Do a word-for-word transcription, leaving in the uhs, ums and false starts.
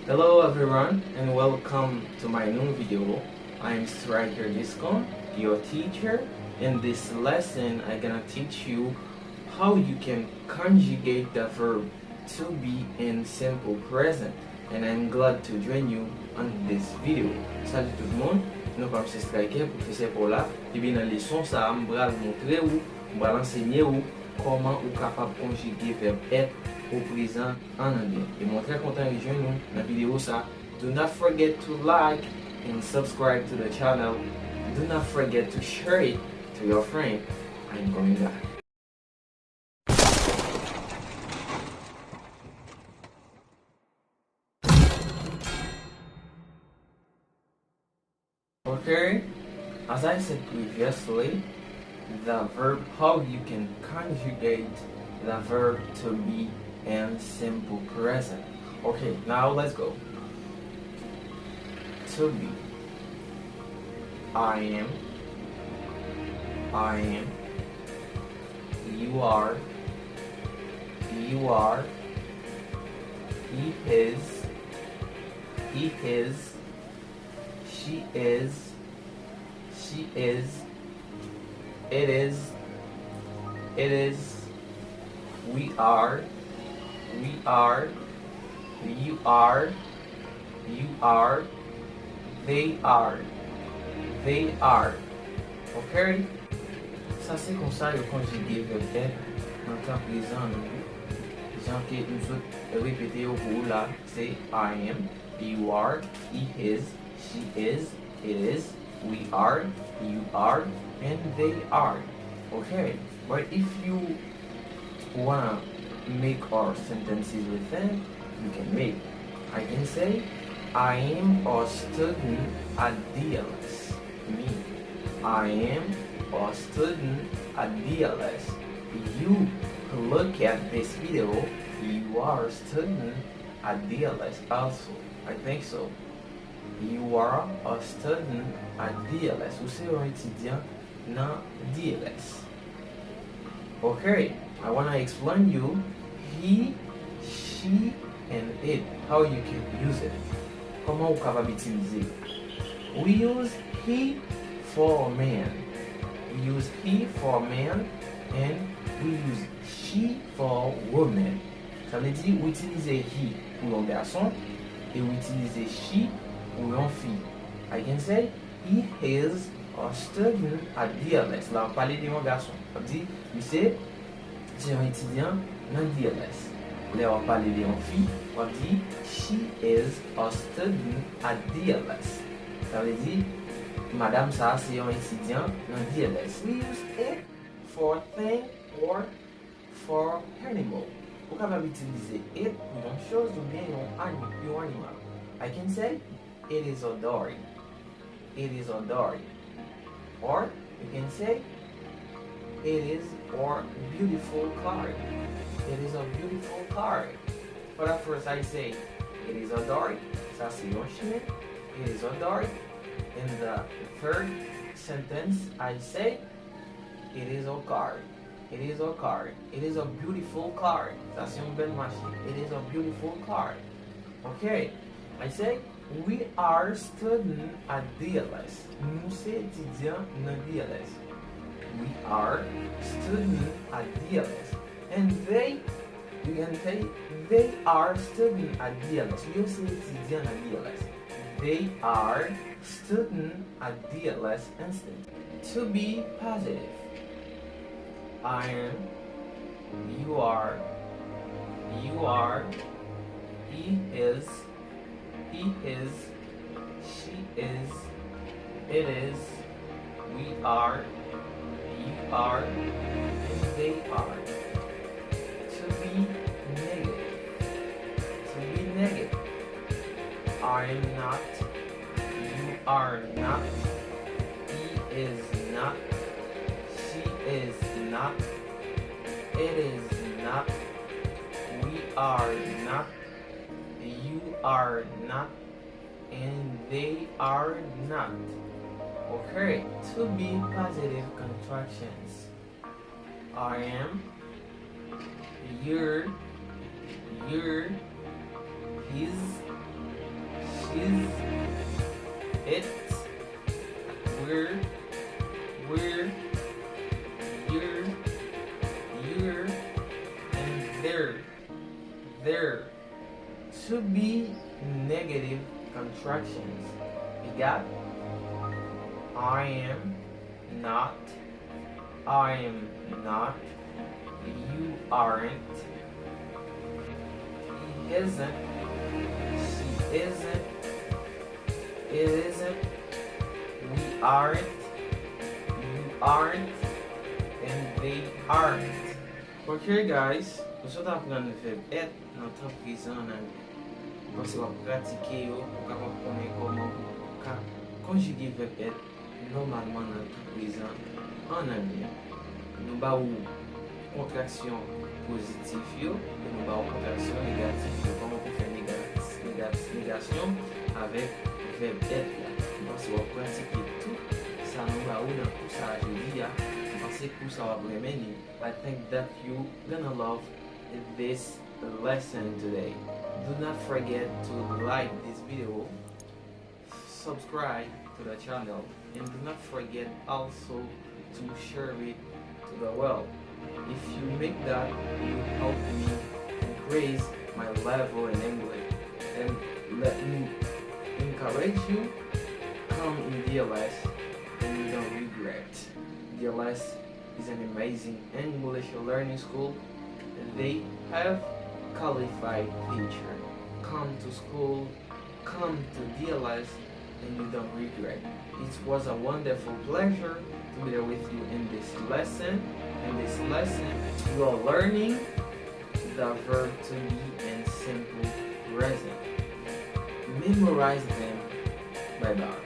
Hello everyone and welcome to my new video. I'm Striker Giscon, your teacher. In this lesson, I'm gonna teach you how you can conjugate the verb to be in simple present. And I'm glad to join you on this video. Salut tout moun, non pa m se Striker, pwofesè pa w la. Epi nan leson sa a, m pral montre w, m pral ansenye w kòman ou kapab konjige vèb être o prezan an anglè. E mwen trè kontan rejwenn nou nan videyo sa. Do not forget to like and subscribe to the channel. Do not forget to share it to your friend. I'm coming back. Okay, as I said previously, the verb, how you can conjugate the verb to be in simple present. Okay, now let's go. To be. I am. I am. You are. You are. He is. He is. She is. She is. It is. It is. We are. We are. You are. You are. They are. They are. Okay? Sa se konsa yo konjige vèb être nan tan prezan an. Jan ke m sot repete yo pou ou la, se I am, you are, he is, she is, it is, we are, you are, and they are. Okay? But if you wanna make our sentences with them, you can make. I can say, I am a student at D L S. Me. I am a student at D L S. You who look at this video, you are a student at D L S also. I think so. You are a student at D L S. Ou se yon etidyan nan D L S. Okay, I wanna explain you he, she, and it, how you can use it. Kòman ou kapab itilize? We use he for man. We use he for man and we use she for woman. Sa vle di ou itilize he pou yon gason e ou itilize she pou yon fi. I can say, he is a student at D L S. La w ap pale de yon gason. W ap di, misye se yon etidyan nan D L S. Lè w ap pale de yon fi, w ap di, she is a student at D L S. Sa vle di, madanm sa a se yon etidyan nan D L S. We use it for thing or for animal. Ou kapab itilize it pou yon choz oubyen yon ani-, yon animal. I can say, it is a dog. It is a dog. Or you can say, it is a beautiful car. It is a beautiful car. For the first, I say, it is a dog. Sa se yon chyen. It is a dog. In the third sentence, I say, it is a car. It is a car. It is a beautiful car. Sa se yon bèl machin. It is a beautiful car. Okay. I say, we are student at D L S. Nou se etidyan nan D L S. We are student at D L S. And they, we can say, they are student at D L S. Yo se etidyan nan D L S. They are student at D L S Instant. To be positive. I am, you are, you are, he is, he is, she is, it is, we are, you are, and they are. To be negative. To be negative. I am not, you are not, he is not, she is not, it is not, we are not, you are not, and they are not. Okay, to be positive contractions. I am, your, your, his, Three negative contractions. We got I am not, I am not, you aren't, he isn't, she isn't, it isn't, we aren't, you aren't, and they aren't. Ok, guys, nou sot aprann vèb èt nan tan prezan an anglè. M panse w ap pratike yo pou w kapab konnen kòman pou w ka konjige vèb èt nòmalman nan tan prezan an anglè. Nou ba ou kontraksyon pozitif yo e nou ba ou kontraksyon negatif yo. Kòman pou fè nega- nega- negasyon avèk vèb èt la. M panse w ap pratike tout sa nou ba ou nan kou sa a jodi a. M panse kou sa w ap renmen li. I think that you gonna love this lesson today. Do not forget to like this video, subscribe to the channel, and do not forget also to share it to the world. If you make that, you help me increase my level in English and let me encourage you. Come in D L S and you don't regret. D L S is an amazing English learning school. They have qualified teacher. Come to school, come to D L S, and you don't regret. It was a wonderful pleasure to be there with you in this lesson. In this lesson, you are learning the verb to be in simple present. Memorize them by heart.